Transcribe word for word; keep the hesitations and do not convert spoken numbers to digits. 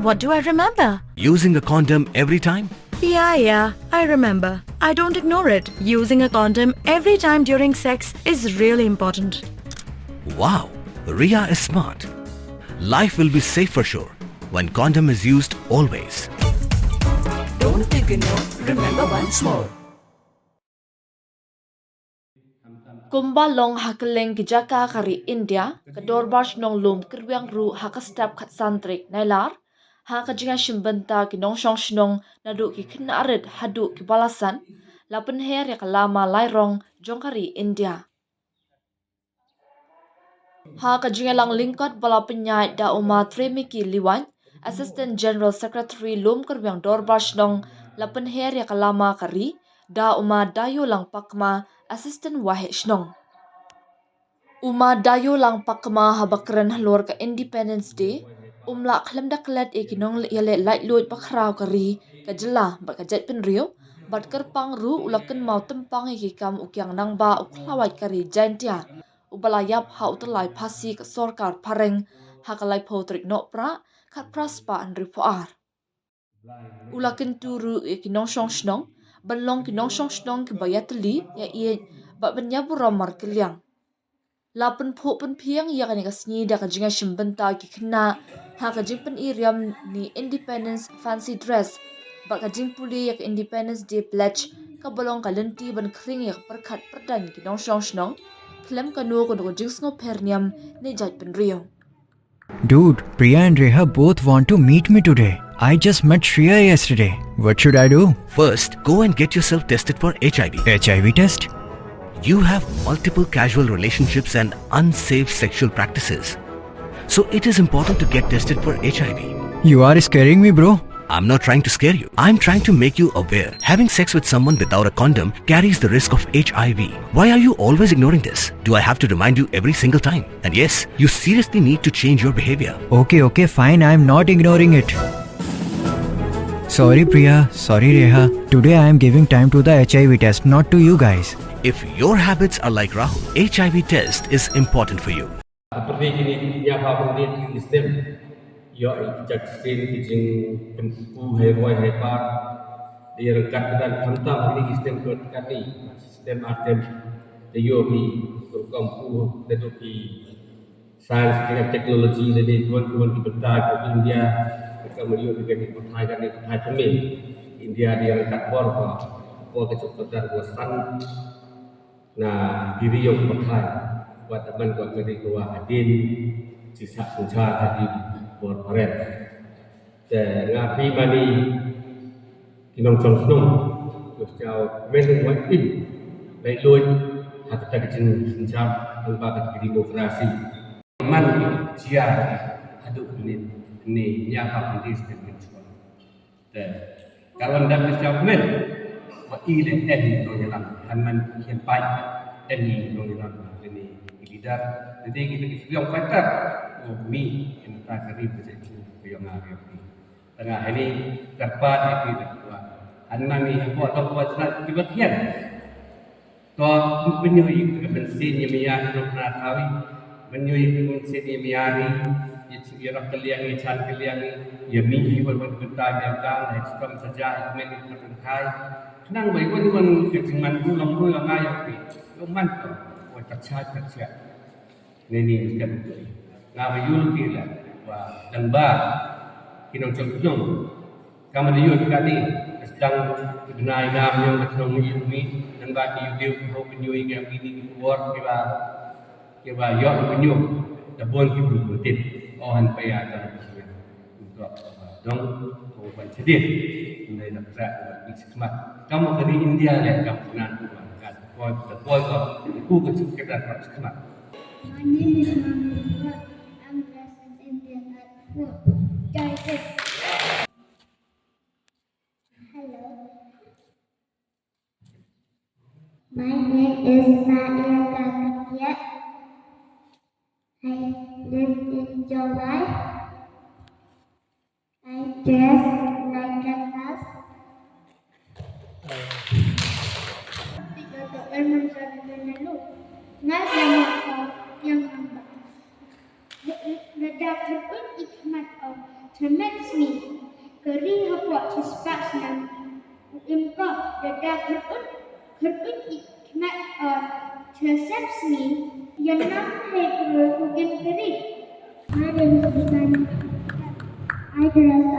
What do I remember? Using a condom every time? Yeah, yeah, I remember. I don't ignore it. Using a condom every time during sex is really important. Wow, Ria is smart. Life will be safe for sure when condom is used always. Don't ignore, remember once more. Kumba long ha kylleng ki jaka ka ri India, ka Dorbar Shnong Lum Kyrwiang ruh ha ka step khatsan tarik Nailar, ha ka jingïashim bynta ki nongshong shnong naduh ki khynnah rit haduh ki balasan, la pynher ïa ka lama lairong jong ka ri India. Ha ka jingïalang lyngkot ba la pynïaid da u Ma Tremiki Liwat, Assistant General Secretary Lum Kyrwiang Dorbar Shnong, la pynher ïa ka lama ka ri da u Ma Dayolang Pakma, Assistant Waheh Shnong. U Ma Dayolang Pakma haba kren halor ka Independence Day, um lah khlem da klet ïa ki nongïaleh laitluid bakhraw ka ri, ka jylla bad ka jaitbynriew, bad kyrpang ruh u la kynmaw tympang ïa ki kam u Kiang Nangbah u khlawait ka ri Jaintia, uba la ïap ha u tyllai phasi ka sorkar phareng ha ka laiphew tarik Nohprah, khatphra spah hynriewphew ar. U la kyntu ruh ïa ki nongshong shnong ban long ki nongshong shnong kiba ïatylli, ïaieit bad ban ïaburom markylliang. La pynphuh pynphieng ïa kane ka sngi da ka jingïashim bynta ki khynnah ha ka jingpyni riam ne Independence Fancy Dress bad ka jingpule ïa ka Independence Day Pledge, kaba long ka lynti ban khring ïa ka pyrkhat pyrdaiñ ki nongshong shnong khlem kano kano ka jingsngewpher niam ne jaitbynriew. Dude, Priya and Reha both want to meet me today. I just met Shreya yesterday. What should I do? First, go and get yourself tested for H I V. H I V test? You have multiple casual relationships and unsafe sexual practices. So it is important to get tested for H I V. You are scaring me, bro. I'm not trying to scare you. I'm trying to make you aware. Having sex with someone without a condom carries the risk of H I V. Why are you always ignoring this? Do I have to remind you every single time? And yes, you seriously need to change your behavior. Okay, okay, fine. I'm not ignoring it. Sorry, Priya. Sorry, Reha. Today I am giving time to the H I V test, not to you guys. If your habits are like Rahul, H I V test is important for you. Ka pyrthei kine ki ïa ba pynrit ki system. Ïoh i ki jak sien ki jingpynpu hai roi hai par. Dei ryngkat ka dan khamtam kine ki system ka kat ni. System artem. Te ïoh i rukom pu te tu ki science dengan teknologi lane ki wan ki wan ki bynta ki India. Ka meriu ki kan ki pathai kan ki pathai thymmai. India dei ryngkat bor ko. Ko ka chuk ka dan ko san. Na ki ri ïong pathai wat man ko ka ri ko wa hadien. Sisa synshar hadien bor phareng. Te nga phi mani ki nongshong shnong. Ko sñiaw men wat im. Laitluid ha kata ka jingsynshar lyngba ka demokrasi. Man jia haduh mynnin ne ïa ka pyntis pynshong. Te ka ruan dang ka sñiaw kmen. Wa i leh en i nongïalam. Han man khian pait en i nongïalam. Lane i leader. Lane kita ki freedom fighter. Wa mi kynta ka ri ka jait ka yong nga ka yong i. Tang nga hani kyrpad ïa ki da kwah. Han man i hapoh dong kwah slat ki ba khian. To, mynñiuh ïa ka mynsiem ïa mia ki nongkynrad thaw i. Mynñiuh ïa ka mynsiem ïa mia ri. Ïa chi ïa rok kylliang, ïa chan kylliang, ïa mi hi wan wan kynta biang kang, ïa chitom saja, ïa kmen ïa kmen kai. Khnang ba ïa wan wan ka jingman bu long bu long ngai ïa ki. Long man to, wan tyrcha tyrcha. Neni step tu. Nga ba yul ki la wa dang ba ki nongchong chong. Ka ma yul ka ni sdang bnai ngam yong ka chnong ni yong ni dang ba ki yu diu ki ho ki nyui ki am ki ni ki wor ki ba ki ba yong ki nyu. Ta bon ki bu bu tip. Oh han pa ya ta. Dong ko ban chedit. Ndai da pra ki sikmat. Ka ma ka ni India le ka nan ka ko ko ko ku ka sikmat. My name is Mamita. I'm dressed in Indian outfit. Jai Hind. Hello. My name is Nadia Kakatia. I live in Jowai. I dress like a nurse. Tiga Kyrpad i khmat o, chemet sni. Kari hapoh chespah snem. U im ko, dada kyrpad, kyrpad i khmat o, chesep sni. Yanam hai kru u im kari. My name is Bhutan. I dress